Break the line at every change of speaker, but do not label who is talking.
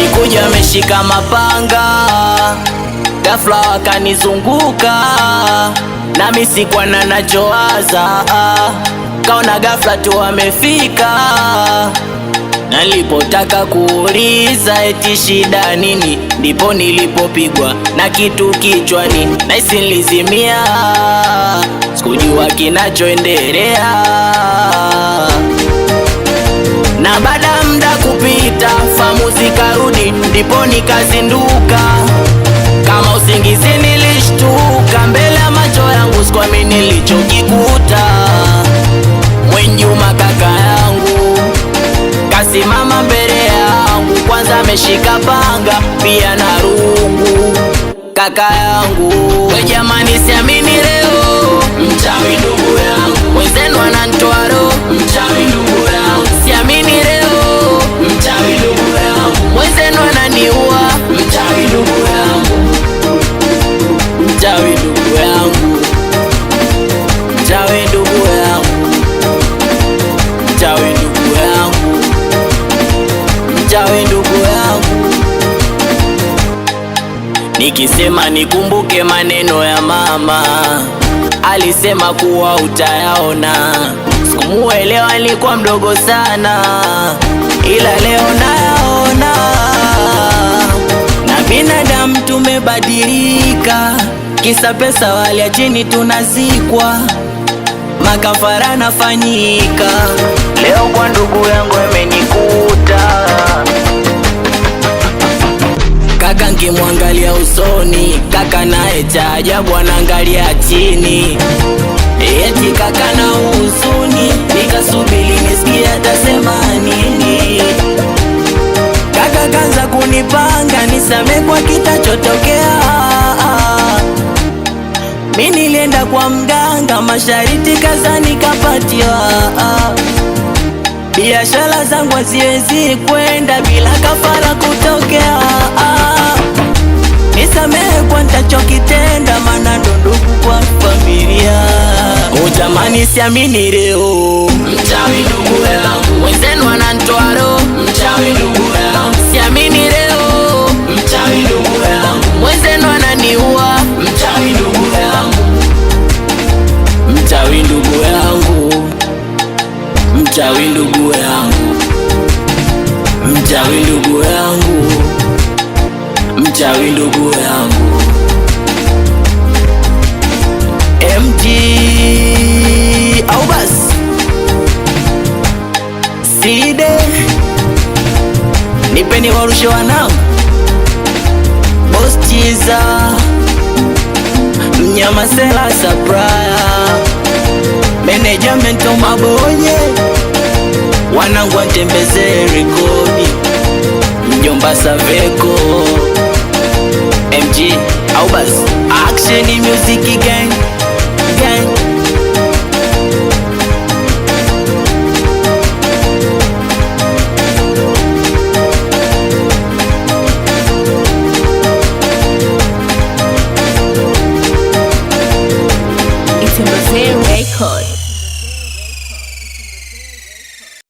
Walikuja wameshika mapanga, ghafla wakanizunguka, nami sikuwa na nachowaza, kaona ghafla tu wamefika. Nilipotaka kuuliza eti shida nini, ndipo nilipopigwa na kitu kichwani, nahisi nilizimia, sikujua kinachoendelea. Na baada ya muda kupita, fahamu zikarudi, ndipo nikazinduka. Kama usingizi nilishtuka, mbele ya macho yangu sikuamini nilichokikuta. Mwenjuma kaka yangu kasimama mbele yangu, kwanza ameshika panga pia na rungu. Kaka yangu we jamani, siamini leo, mchawi ndugu yangu, wenzenu wananitoa roho, mchawi ndugu yangu, siamini leo, mchawi ndugu yangu, wenzenu wananiua, mchawi ndugu yangu, mchawi ndugu yangu, mchawi ndugu yangu, mchawi ndugu yangu, mchawi ndugu yangu. Nikisema nikumbuke maneno ya mama, alisema kuwa utayaona. Sikumuelewa, nilikuwa mdogo sana, ila leo nayaona. Na binadamu tumebadilika, kisa pesa, walia chini tunazikwa, makafara nafanyika. Leo kwa ndugu yangu imenikuta. Kaka nkimwangalia usoni, kaka naye cha ajabu anaangalia chini. Eti kaka na huzuni, nikasubiri nisikie atasema nini. Kaka kaanza kunipanga nisame kwa kitachotokea. Mi nilienda kwa mganga, mashariti kaza nikapatiwa. Biashara zangu haziwezi kwenda bila kafara kutokea. Nisamehe kwa nitachokitenda, maana ndo ndugu kwa familia. Ujamani, siamini leo, mchawi ndugu yangu, wenzenu wananitoa roho, mchawi ndugu yangu, siamini leo, mchawi ndugu yangu, wenzenu wananiua, mchawi ndugu yangu, mchawi ndugu yangu, mchawi ndugu yangu, mchawi ndugu yangu, mchawi ndugu yangu. MG au basi Side, nipeni warushe wanangu, Boss Chiza, Mnyama Sela Supplier, Manager Mento Mabonye, wanangu watembezee rekodi, Mjomba Saveko, MG au basi Action Music Gang Gang.